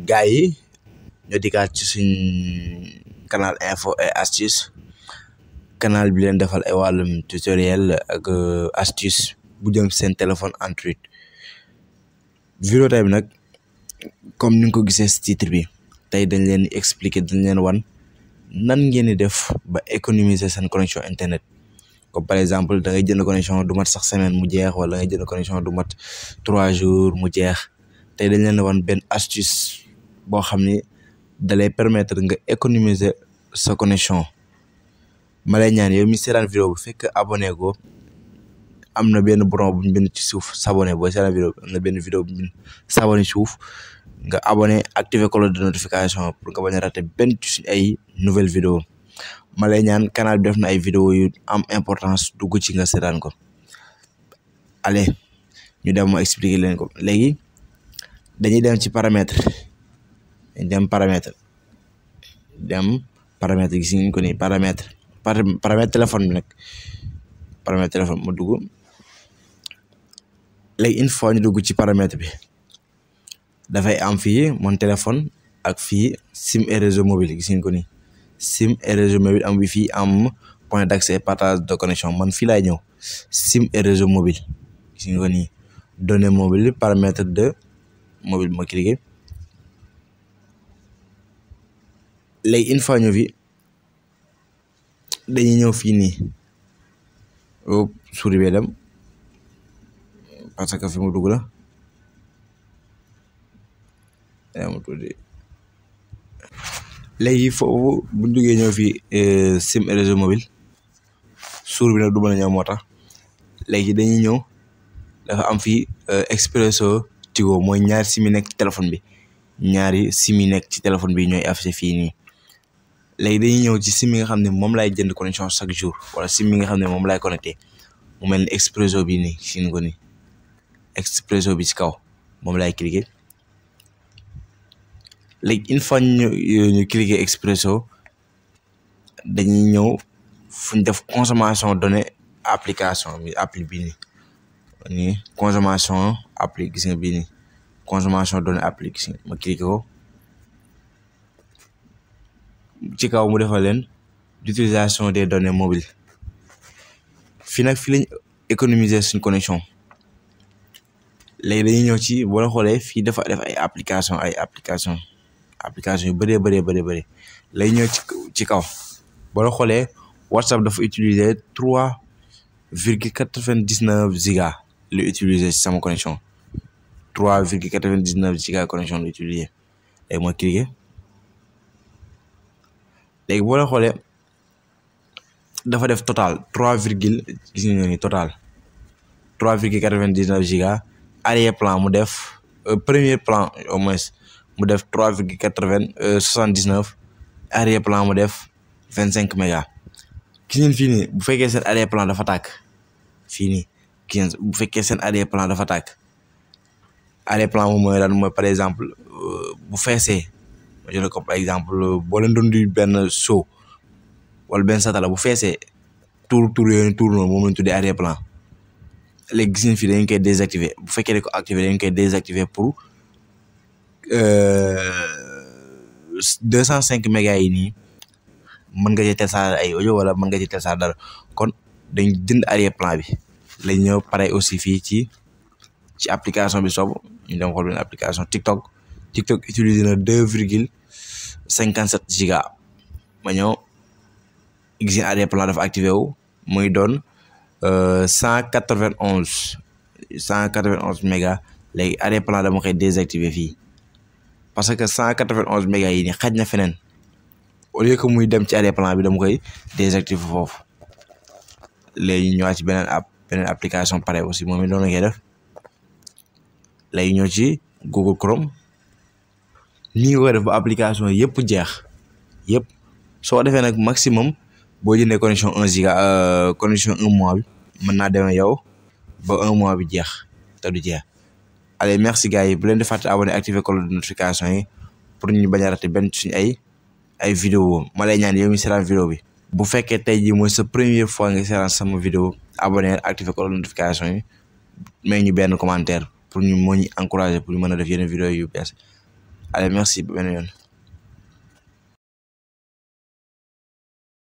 gars yi ñoo dikkaat ci suñ canal info et astuce canal bi leen defal ay wàllum tutoriel ak astuce bu jëm seen téléphone Android. vidéo tey bi nag comme ni nga ko gisee ci titre bi tey dañ leen expliquer dañ leen wan nan ngeen di def ba économiser seen connexion internet. comme par exemple da ngay jënd connexion du mat sax semaine mu jeex, wala da ngay jënd connexion du mat 3 jours mu jeex. tey dañ leen wan benn astuce boo xam ni da lay permettre nga économiser sa connexion. ma lay ñaan yow mi seetaan vidéo bu fekk abonné go am na benn bouton bu ñu bind ci suuf s'abonner. booy seetaan vidéo am na benn vidéo bu ñu bind s'abonner suuf nga abonné activer cloche de notification pour nga bañ a rater benn ci suñ ay nouvelle vidéo. ma lay ñaan canal bi def na ay vidéo yu am importance dugg ci nga seetaan ko. allez ñu dem ma expliquer leen ko. léegi dañuy dem ci paramètre dem paramètre gis ngeen ko ni paramètre téléphone bi nag paramètre téléphone mu dugg. léegi une fois ñu dugg ci paramètre bi dafay am fii mon téléphone ak fii sim et réseau mobile gis ngeen ko ni sim et réseau mobile am wifi am point d'accès partage de connexion. man fii laay ñëw sim et réseau mobile gis ngeen ko ni données mobile paramètre de mobile ma cliquer. léegi une fois ñu fi dañuy ñëw fii nii souris bee dem parce que fi mu dugg la léegi foofu bu ñu duggee ñëw fii sim et réseau mobile souris bi nag du mën a ñëw moo tax. léegi dañuy ñëw dafa am fii expresso tigo mooy ñaari sim yi nekk ci téléphone bi, ñaari sim yi nekk ci téléphone bi ñooy affiché fii nii. léegi dañuy ñëw ci sim yi nga xam ne moom laay jënd connexion chaque jour, wala sim yi nga xam ne moom laay connecté mu mel ni expresso bi nii siin ko ni expresso bi ci kaw moom laay cliquer. léegi une fois ñu cliquer expresso dañuy ñëw fu ñu def consommation données application bi appli bii nii consommation appli gis nga bii nii consommation données appli gis nga ma cliquer ko. ci kaw mu defal leen d'utilisation des données mobiles. fii nag fii lañ économiser suñ connexion. léegi dañuy ñëw ci boo xoolee fii dafa def ay application yu bëree. léegi ñëw ci kaw boo xoolee WhatsApp dafa utiliser 3,99 giga lu utiliser ci sama connexion 3,99 giga connexion lu utiliser. léegi ma cliquer. léegi boo xoolee dafa def total 3,99 giga. arrière plan mu def premier plan au moins mu def 3,79. arrière plan mu def 25 mégas. gis ngeen fii nii bu fekkee seen arrière plan dafa tàkk fii nii gis ngeen bu fekkee seen arrière plan dafa tàkk. arrière plan moom mooy lan mooy par exemple bu feesee ma jël ko par exemple boo leen doon di benn seau wala benn satala bu feesee tour noonu moom lañ tuddee arrière plan. léegi gis ngeen fii dañ koy désactiver bu fekkee dañ ko activer dañ koy désactiver pour 205 mégas yi nii mën nga ci télécharger ay audio wala mën nga ci télécharger dara. kon dañ jënd arrière plan bi lañ ñëw pare aussi fii ci application bi soobu ñu dem xool benn application TikTok utiliser na 2,57 giga. ma ñëw gis ngeen arrière plan dafa activé wu muy doon 191 mégas. léegi arrière plan dama koy désactiver fii parce que 191 mégas yi nii xaj na feneen au lieu que muy dem ci arrière plan bi dama koy désactiver foofu. léegi ñu ñëwaat ci beneen application pare aussi moom it noonu la koy def. léegi ñëw ci Google Chrome nii nga koy def ba application yëpp jeex yëpp. soo defee nag maximum boo jëndee connexion 1 giga connexion 1 mois bi mën naa demee yow ba 1 mois bi jeex te du jeex. allez merci gars yi bu leen di fàtte abonné activer cloche de notification yi pour ñu bañ a rater benn suñu ay vidéo. ma lay ñaan yow mi seetaan vidéo bi bu fekkee tey jii mooy sa première fois nga seetaan sama vidéo abonné activer cloche de notification yi may ñu benn commentaire pour ñu moo ñu encourager pour ñu mën a def yeneen vidéo yu bees. allez merci ba beneen yoon.